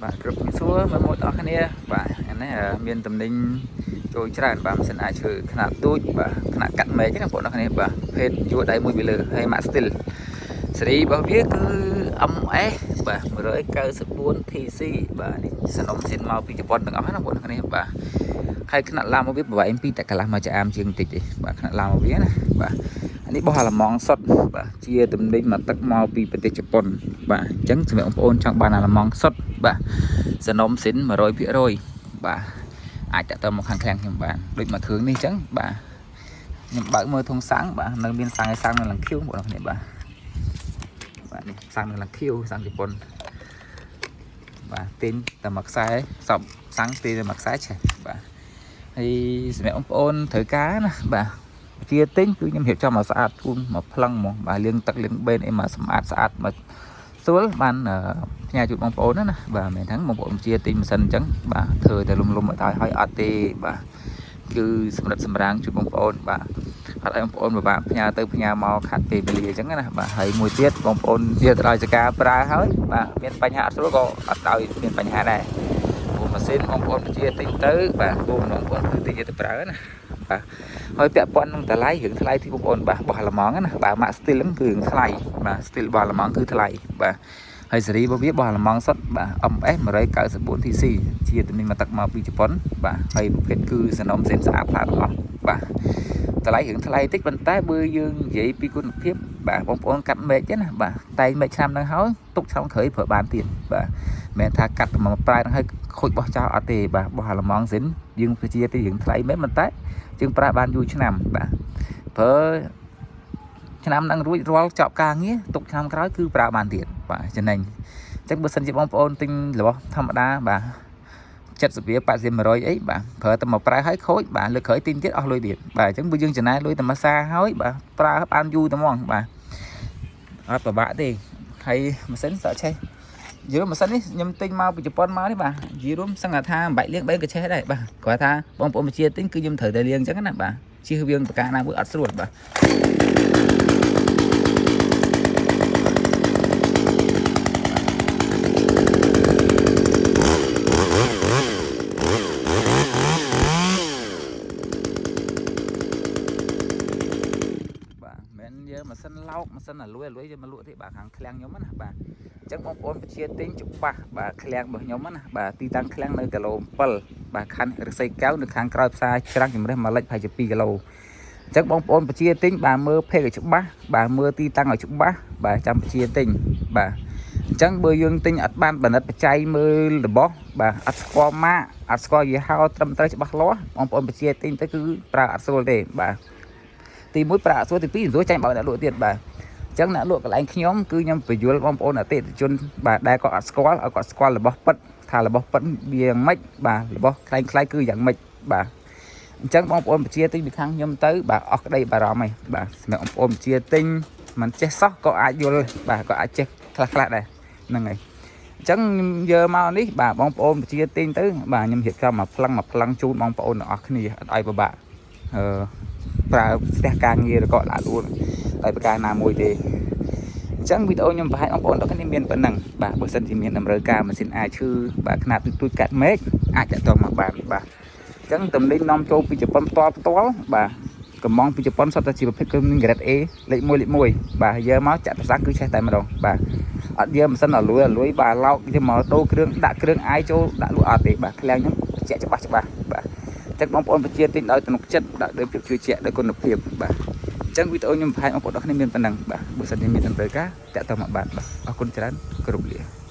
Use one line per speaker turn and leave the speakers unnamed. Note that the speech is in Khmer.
បាទគ្រប់ជំរាបសួរមកមកដល់គ្នាបាទអានេះមានតំណែងចូលច្រើនបាទម៉ាស៊ីនអាចឈើខ្នាតទូចបាទខ្នាតកាត់មែកណាបងប្អូនគ្នាបាទភេទយួរដៃមួយពីលើហើយម៉ាក់ Stihl ស៊េរីរបស់វាគឺ MS បាទ194 TC បាទនេះសនំសិនមកពីជប៉ុនទាំងអស់ណាបងប្អូនគ្នាបាទហើយខ្នាតឡាមរបស់វាប្រវែង2តែកន្លះមកចាអាមជាងបន្តិចទេបាទខ្នាតឡាមរបស់វាណាបាទអានេះបោះអាឡម៉ង់សុតបាទជាតំណែងមកទឹកមកពីប្រទេសជប៉ុនបាទអញ្ចឹងសម្រាប់បងប្អូនចង់បានអាឡម៉ង់សុតបាទសនំសិន100%បាទអាចតាក់ទងមកខាងខាងខ្ញុំបានដូចមកគ្រឿងនេះអញ្ចឹងបាទខ្ញុំបើកមើលធុងសាំងបាទនៅមានសាំងឲ្យសាំងនៅឡើងខៀវបងប្អូនគ្នាបាទបាទនេះសាំងនៅឡើងខៀវសាំងជប៉ុនបាទទាញតែមួយខ្សែសពសាំងទាញតែមួយខ្សែឆេះបាទហើយសម្រាប់បងប្អូនត្រូវការណាបាទជាទិញគឺខ្ញុំរៀបចំឲ្យស្អាតធូនមកផ្លឹងហ្មងបាទលាងទឹកលាងបេនអីមកសម្អាតស្អាតមកស្រួលបានផ្ញើជូនបងប្អូនណាណាបាទមិនហ្នឹងបងប្អូនជាទិញម៉ាស៊ីនអញ្ចឹងបាទធ្វើតែលុំលុំឲ្យដល់ហើយអត់ទេបាទគឺសម្រាប់សម្រាងជូនបងប្អូនបាទអត់ឲ្យបងប្អូនពិបាកផ្ញើទៅផ្ញើមកខាត់ពេលវេលាអញ្ចឹងណាបាទហើយមួយទៀតបងប្អូនជាទៅដល់ចការប្រើហើយបាទមានបញ្ហាអត់ស្រួលក៏អត់ឲ្យមានបញ្ហាដែរព្រោះម៉ាស៊ីនបងប្អូនជាទិញទៅបាទគោលបំណងបងប្អូនគឺទិញយកទៅប្រើណាបាទហើយពាក់ព័ន្ធនឹងតម្លៃរឿងថ្លៃទីបងប្អូនបាទបោះល្មងណាបាទម៉ាក់ Stihl ហ្នឹងគឺរឿងថ្លៃបាទ Stihl បោះល្មងគឺថ្លៃបាទហើយស៊េរីរបស់វាបោះល្មងសុទ្ធបាទ MS 194 TC ជាទំនិញមកទឹកមកពីជប៉ុនបាទហើយប្រភេទគឺសនំសេនស្អាតថ្លាទាំងអស់បាទតម្លៃរឿងថ្លៃតិចប៉ុន្តែបើយើងនិយាយពីគុណភាពបាទបងប្អូនកាត់មែកទេណាបាទតែងមែកឆ្នាំហ្នឹងហើយទុកឆ្នាំក្រោយប្រើបានទៀតបាទមិនមែនថាកាត់មកប្រើហ្នឹងហើយខូចបោះចោលអត់ទេបាទបោះអាល្មងសិនយើងពជាទីរឿងថ្លៃមែនប៉ុន្តែយើងប្រើបានយូរឆ្នាំបាទប្រើឆ្នាំហ្នឹងរួចរាល់ចប់ការងារទុកឆ្នាំក្រោយគឺប្រើបានទៀតបាទចំណេញអញ្ចឹងបើសិនជាបងប្អូនទិញរបស់ធម្មតាបាទ70រៀល80 100អីបាទប្រើតែមកប្រើឲ្យខូចបាទលើកក្រោយទិញទៀតអស់លុយទៀតបាទអញ្ចឹងបើយើងចំណាយលុយតែមួយសាហើយបាទប្រើបានយូរតែហ្មងបាទអត់ពិបាកទេហើយម៉ាស៊ីនសក់ឆេះយល់ម៉ាស៊ីននេះខ្ញុំទិញមកពីជប៉ុនមកនេះបាទនិយាយរួមសឹងថាមិនបាច់លាងបីក៏ឆេះដែរបាទគាត់ថាបងប្អូនបញ្ជាទិញគឺខ្ញុំត្រូវតែលាងអញ្ចឹងណាបាទជៀសវាងប្រការណាមួយអត់ស្រួលបាទ បាទមិនមែនយើងម៉ាស៊ីនឡោកម៉ាស៊ីនអាលួយអាលួយយើងមកលក់ទេបាទខាងឃ្លាំងខ្ញុំណាបាទអញ្ចឹងបងប្អូនបញ្ជាទិញច្បាស់បាទឃ្លាំងរបស់ខ្ញុំណាបាទទីតាំងឃ្លាំងនៅគីឡូ7បាទខណ្ឌឫស្សីកែវនៅខាងក្រោយផ្សារច្រាំងជំរះមួយលិចប្រហែលជា2គីឡូអញ្ចឹងបងប្អូនបញ្ជាទិញបាទមើល page ឲ្យច្បាស់បាទមើលទីតាំងឲ្យច្បាស់បាទចាំបញ្ជាទិញបាទអញ្ចឹងបើយើងទិញអត់បានបណ្ឌិតបច្ច័យមើលរបស់បាទអត់ស្គាល់ម៉ាកអត់ស្គាល់យីហោត្រឹមត្រូវច្បាស់លាស់បងប្អូនបញ្ជាទិញទៅគឺប្រើអត់ស្រួលទេបាទ ទី1ប្រាក់អត់ស្រួលទី2ស្រួលចាញ់បោកអ្នកលក់ទៀតបាទអញ្ចឹងអ្នកលក់កន្លែងខ្ញុំគឺខ្ញុំបញ្យល់បងប្អូនអតិថិជនបាទដែលគាត់អត់ស្គាល់ឲ្យគាត់ស្គាល់របស់ពិតថារបស់ពិតវាយ៉ាងម៉េចបាទរបស់ខ្លែងខ្លាយគឺយ៉ាងម៉េចបាទអញ្ចឹងបងប្អូនបញ្ជាទិញពីខាងខ្ញុំទៅបាទអស់ក្តីបារម្ភហើយបាទសម្រាប់បងប្អូនបញ្ជាទិញមិនចេះសោះក៏អាចយល់បាទក៏អាចចេះខ្លះខ្លះដែរហ្នឹងហើយអញ្ចឹងខ្ញុំយកមកនេះបាទបងប្អូនបញ្ជាទិញទៅបាទខ្ញុំរៀបចំមកផ្លឹងមកផ្លឹងជូនបងប្អូនទាំងអស់គ្នាអត់ឲ្យពិបាកអឺ ប្រើផ្ទះការងារឬក៏ឡាលួនដោយប្រការណាមួយទេអញ្ចឹងវីដេអូខ្ញុំបង្ហាញបងប្អូនទាំងគ្នាមានប៉ុណ្ណឹងបាទបើសិនជាមានតម្រូវការម៉ាស៊ីនអាឈឺបាទខ្នាតទូចៗកាត់មែកអាចតាក់ទងមកបានបាទអញ្ចឹងតំណែងនាំចូលពីជប៉ុនផ្ទាល់ផ្ទាល់បាទកំងពីជប៉ុនសុទ្ធតែជាប្រភេទគ្រឿង grade A លេខ1លេខ1បាទយកមកចាក់ប្រសាគឺឆេះតែម្ដងបាទអត់យកម៉ាស៊ីនអាលួយអាលួយបាទឡោកយកមកដូរគ្រឿងដាក់គ្រឿងអាយចូលដាក់លក់អត់ទេបាទឃ្លាំងខ្ញុំបញ្ជាក់ច្បាស់ច្បាស់បាទ ចឹងបងប្អូនបញ្ជាទិញដោយទំនុកចិត្តដាក់ដោយភាពជឿជាក់ដោយគុណភាពបាទអញ្ចឹងវីដេអូខ្ញុំបង្ហាញបងប្អូនអរគ្នាមានប៉ុណ្ណឹងបាទបើសិនជាមានតម្រូវការតាក់ទងមកបានបាទអរគុណច្រើនគោរពលា។